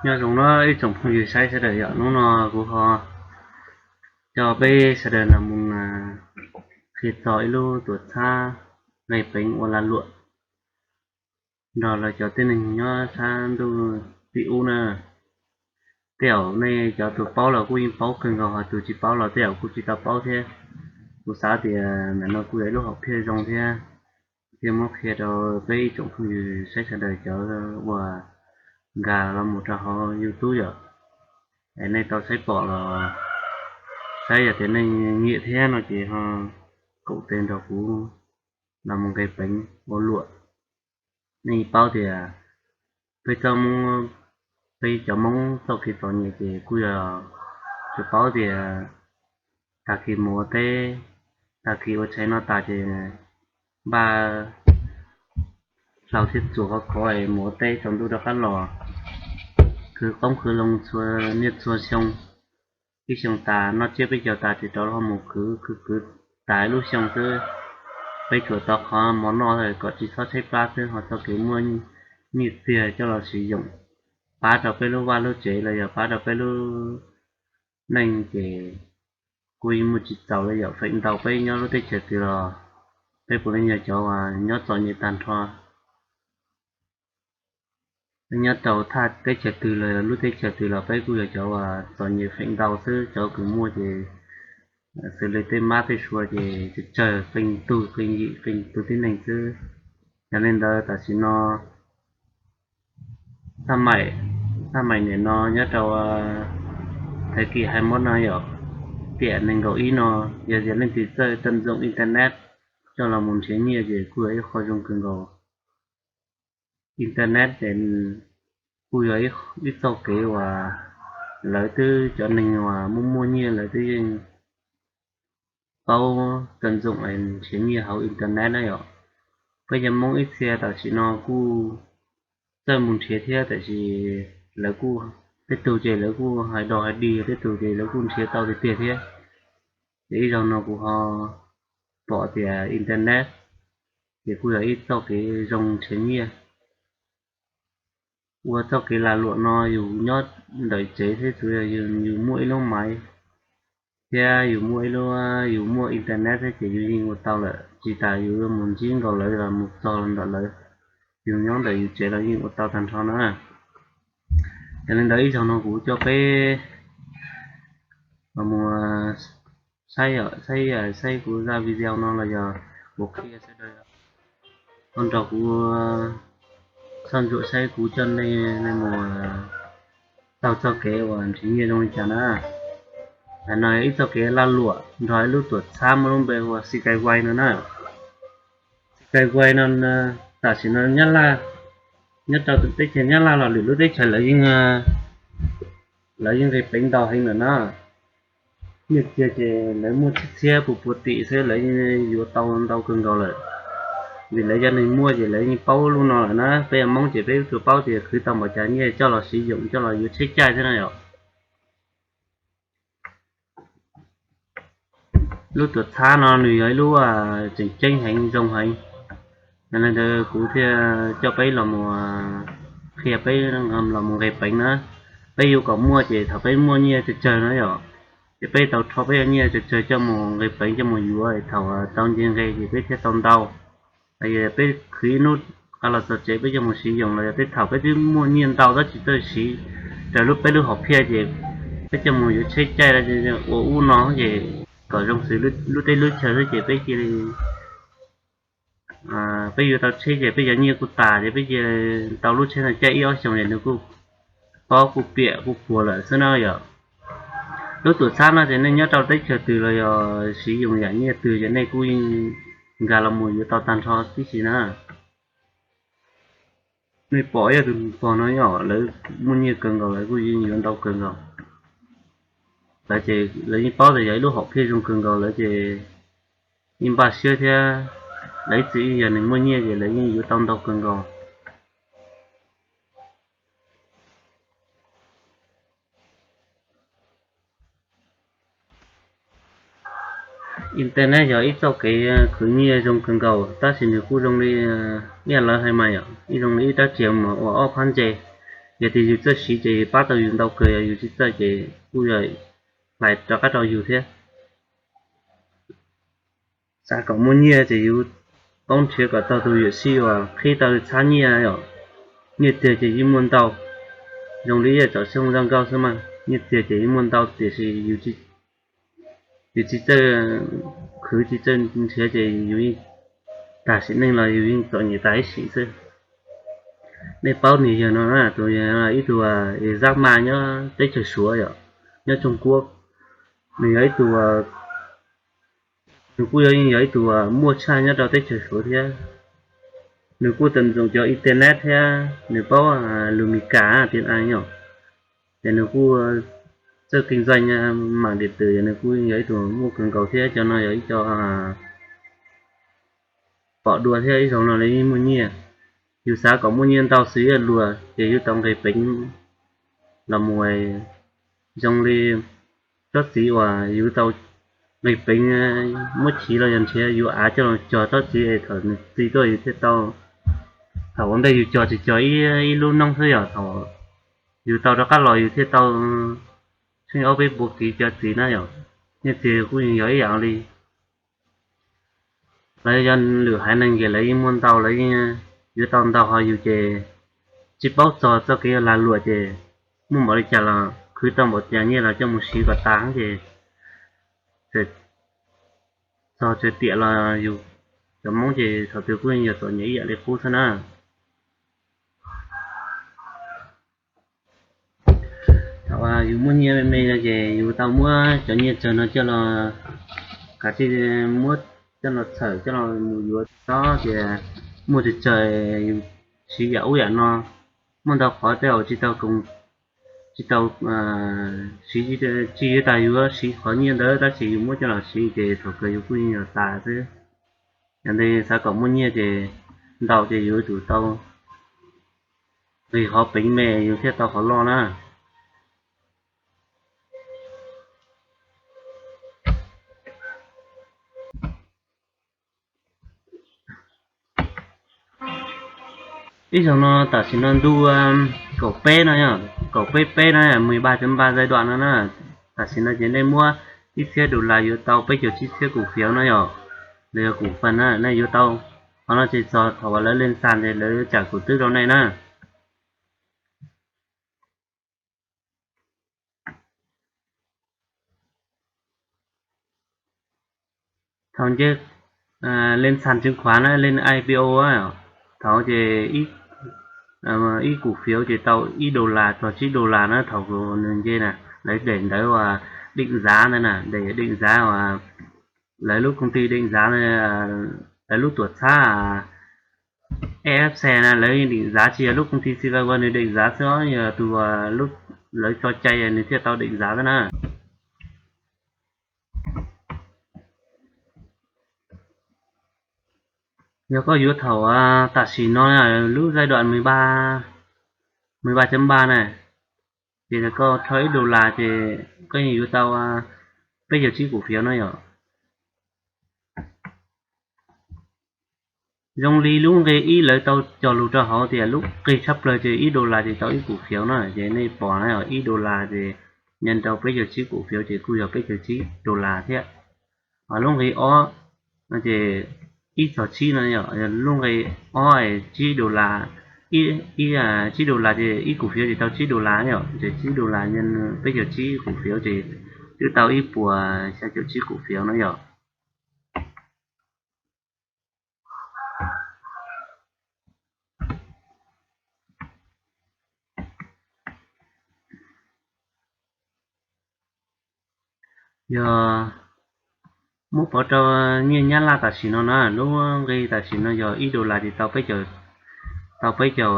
Nyob zoo na ib tsoom phooj ywg saib sawv daws yom, hnub no kuv ho coj peb sawv daws los mus qhia txog ib lub tuam txhab nqe peev ua lag luam nrog lawv cov tib neeg nyob sab ntuj tim ub na. Tej zaum nej cov tus paub los kuj yeej paub kawg nkaus, ho tus tsis paub los tej zaum kuj tsis tau paub thiab. Kuv xav tias ntawm no kuj yog ib lub hom phiaj zoo thiab, thiaj muab qhia rau peb ib tsoom phooj ywg saib sawv daws cov uas nkag los mus rau hauv YouTube yom. Es nej tau saib pom los saib, yog tias nej nyiam thiab no ces ho koom tes nrog kuv los mus nqe peev ua luam. Nej paub tias peb txoj Hmoob, peb cov Hmoob txoj kev txom nyem ces kuj yog tsuas paub tias tag kis mus ua teb, tag kis ua tshais no tas ces npaj hlau thiab txuas khov khov es mus ua teb tsaus ntuj rov qab los, khwv qoob khwv loo txhua niaj txhua xyoo. Ib xyoo tas noj tsiab peb caug tas ces rov los mus khwv khwv khwv tas ib lub xyoo xwb. Peb tsuas tau qhov mov noj kom tsis txhob tshaib plab xwb, ho txoj kev muaj nyiaj txiag coj los siv yoom pab rau peb lub vaj lub tsev los yog pab rau peb lub neej ces kuj yeej muaj tsis txaus li yom. Feem ntau peb nyob lub teb chaws twg los peb puav leej yog cov uas nyob txom nyem tag nrho. Peb nyob rau thaj teb chaws twg los lub teb chaws twg los peb kuj yog cov uas txom nyem feem ntau xwb. Cov kws muaj ces xws li tej mab tej sua ces tsawg tsawg, qee tug qee yim qee tug tib neeg xwb. Yog li ntawd tam sim no thaj maim, thaj maim nim no nyob rau thav kis hais muab no yom, tiam nees nkaum ib no, yog tias leej twg txawj tận dụng internet coj los mus nrhiav nyiaj ces kuj yog ib qho zoo kawg nkaus. Internet ces kuj yog ib txoj kev uas lawv twb, cov neeg uas muaj muaj nyiaj lawv twb yeej paub tận dụng nrhiav nyiaj hauv internet na yom. Peb cov Hmoob ib txhia tam sim no kuj txawj mus nrhiav thiab, tiam sis lawv kuj, tej tug ces lawv kuj hais dog hais dig, tej tug ces lawv kuj nrhiav tau tiag tiag thiab. Ces ib zaug no kuv ho pom tias internet ces kuj yog ib txoj kev zoo nrhiav nyiaj. Ua txoj kev lag luam no yus nyob ntawm tsev thiab, tsuas yog yus muaj ib lub maiv thiab yus muaj ib lub, yus muaj internet thiab ces yus yeej ua tau lawm, tsis tas yus yuav mus ntsib nkaus lawv los mus txog ntawm lawv, yus nyob ntawm yus tsev los yeej ua tau tag nrho na. Yog li ntawd ib zaug no kuv coj peb los mus saib, saib, saib kuv zaj video no los yog kuv qhia sawv daws, ho nrog kuv soj ntsuam saib kuv coj nej mus taug txoj kev uas nrhiav nyiaj zoo li cas na. Ntawm no ib txoj kev lag luam nrog ib lub tuam txhab muaj lub npe hu ua Skyway no na. Skyway no tam sim no Nyab Laj, nyob rau teb chaws Nyab Laj los lwm lub teb chaws lawv yeej, lawv yeej nqis peev ntau heev lawm na. Nyiaj txiag ces lawv muaj txhiab txhiab puv puv tim xwb, lawv yeej yuav tau ntau kawg nkaus lawm. Vim lawv cov neeg muaj ces lawv yeej paub lub no lawm na. Peb Hmoob ces peb tsuas paub tias khwv tau npaum cas nyiaj coj los siv yoom coj los yuav tsheb caij xwb na yom. Lub tuam txhab no nws yog ib lub tseem ceeb heev, zoo heev. Yog li ntawd kuv thiaj coj peb los mus qhia peb los mus nqis peev na. Peb yuav kom muaj ces thaum peb muaj nyiaj tsawg tsawg no yom, ces peb tau rho peb cov nyiaj tsawg tsawg coj mus nqis peev coj mus yuav, thaum tau nce nqe ces peb thiaj tau ntau. Peb khwv ib hnub qab los txog tsev peb coj mus siv yoom los yog tej thaum peb twb muaj nyiaj ntau tab tsis txawj siv raws lub peb lub hom phiaj ces peb coj mus yuav tsheb caij ua ub no ces kom zoo xws lub teb lub chaw xwb ces peb cia li, peb yuav tau tsheb ces peb cov nyiaj kuj tas ces peb cia li tau lub tsheb no caij ib ob xyoos ces nws kuj pob kuj piam kuj puas lawm xwb na yom. Lub tuam txhab no ces nej nyob rau teb chaws twg los yog siv yoom yam nyiaj twg ces nej kuj yeej nkag los mus yuav tau tag nrho tib si na. Nej pom ib tus pog no yom, lawv muaj nyiaj kawg nkaus lawv kuj yeej yuav ntau kawg nkaus. Lawv ces lawv yeej paub tias yog ib lub hom phiaj zoo kawg nkaus lawv ces yeej npaj siab thiab. Lawv ib txwm yog neeg muaj nyiaj ces lawv yeej yuav tau ntau kawg nkaus. Internet yog ib txoj kev khwv nyiaj zoo kawg nkaus tab sis nws kuj zoo li ib yam lawv hais mas yom, ib zoo li ib rab riam mas ua ob phab ntse. Yog tias yus txawj siv ces pab tau yus ntau kawg, yog yus tsis txawj ces kuj yog hlais rov qab rau yus thiab. Xav kom muaj nyiaj ces yus poob nrhiav kom tau tus yuam sij uas qhib tau txhab nyiaj yom. Nyiaj txiag ces yeej muaj ntau, zoo li ib yam tsom xyoo zoo nkauj xwb mas, nyiaj txiag ces yeej muaj ntau tiam sis yus tsis txawj khwv tsis txawj nrhiav ces yus yeej tag sim neej los yus yeej txom nyem tas ib sim xwb. Nej paub niag yawg no na, tus yawg ib tug Zab Ma nyob teb chaws Suav yom, nyob Tsooj Kuab. Nws yog ib tug, nws kuj yog, yeej yog ib tug muaj tshaj nyob rau teb chaws Suav thiab. Nws kuj tau ntxoom cov internet thiab nws paub lus Mis Kas tias a yom. Ces nws kuj txawj kinh doanh mạng điện tử, nws kuj yog ib tug muaj kawg nkaus thiab. Cov no yog ib co pom dua thiab ib zaug no lawv yeej muaj nyiaj. Yus xav kom muaj nyiaj ntau xws li luag ces yus tau nqis peev los mus zoo li tsob txiv uas yus tau nqis peev muab chiv los yog nrhiav yus av coj los cog tsob txiv es thaum nws txi tuaj yus thiaj tau. Thaum ua ntej yus cog tsis cog ib lub noob xwb yom, thaum yus tau rov qab los yus thiaj tau tsheej ob peb puas kiv cov txiv na yom. Nyiaj txiag kuj yog ib yam li lawv yog lwm haiv neeg ces lawv yeej muaj ntau, lawv yeej yuav tau ntau, ho yus ces tsis paub txog txoj kev lag luam ces muaj npaum li cas los khwv tau npaum cas nyiaj los coj mus siv kom tas ces txog tsev tiam los yus cov Hmoob ces thaum twg kuj yog txom nyem ib yam li qub xwb na. Thaum yus muaj nyiaj me me no ces yus tau muab cov nyiaj tsawg no coj los, kav tsij muab coj los txhawm coj los mus yuav txhob tias muaj tsawg tsawg yus siv yam ub yam no. Muaj ntau qhov tej zaum tsis tau, tsis tau siv, tsis yog tas yus siv qhov nyiaj ntawd tab sis yus muab coj los siv ces thaum kawg yus kuj yeej yuav tas xwb. Yog li xav kom muaj nyiaj ces ntau ces yus yuav tsum tau nqis qhov peev me yus thiaj tau qhov loj na. Ib zaug no tam sim no ntu kaum peb no yog, kaum peb peb no, mười ba chấm ba giai đoạn no na. Tam sim no ces nej muab ib txhiab dollar yuav tau peb caug tsib txhiab củ phiếu no yog, los yog củ phần na, nej yuav tau. Qhov no ces txog thaum uas lawv lên sàn ces lawv yuav tsam cụm tức rau nej na. Thaum nce lên sàn chứng khoán na, lên I P O á, thaum ces ib củ phiếu ces tau ib dollar txog tsib dollar na, thaum nws nce na, lawv để ntawd uas định giá ntawd na, để định giá uas lawv lub công ty định giá, lawv lub tuam txhab E F C na, lawv định giá tsis yog lub công ty Sivawon nws định giá xwb, yog tus lawv tso cai nws thiaj tau định giá xwb na. Yog koj yuav thaum tam sim no lub giai đoạn mười ba, mười ba chấm ba na, ces koj rho ib dollar ces koj yeej yuav tau peb caug tsib củ phiếu no yom. Zoo li lub nqe ib lawv tau cog lus rau hauv tias lub nqe tshaj plaws ces ib dollar ces tau ib củ phiếu na, ces nej pom na, ib dollar ces nyeem rau peb caug tsib củ phiếu ces kuj yog peb caug tsib dollar thiab. Ho lub nqe ob no ces ib txog tsib no yog lub nqe ob, tsib dollar, ib, tsib dollar ces ib củ phiếu ces tau tsib dollar yom, ces tsib dollar nyeem peb caug tsib củ phiếu ces twb tau ib puas xya caum tsib củ phiếu no yom. Yog muab pov rau nyiaj Nyab Laj tam sim no na, lub nqe tam sim no yog ib dollar ces tau peb caug, tau peb caug,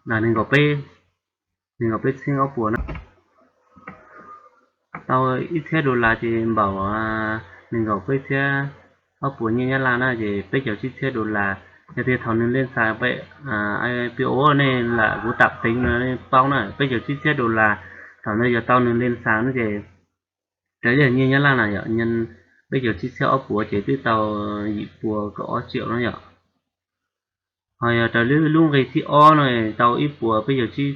nees nkaum peb, nees nkaum peb txhiab ob puas na. Tau ib txhiab dollar ces npaum nees nkaum peb txhiab ob puas nyiaj Nyab Laj na, ces peb caug tsib txhiab dollar. Yog tias thaum nws lên sàn peb, I P O nej lam kuv tạm tính no nej paub na, peb caug tsib txhiab dollar, thaum ntawd yog tau nws lên sàn no ces raws li nyiaj Nyab Laj na yom, nyeem peb caug tsib txhiab ob puas ces twb tau yim puas kaum ob triệu no yom. Ho yog raws li lub nqe thib ob no tau ib puas peb caug tsib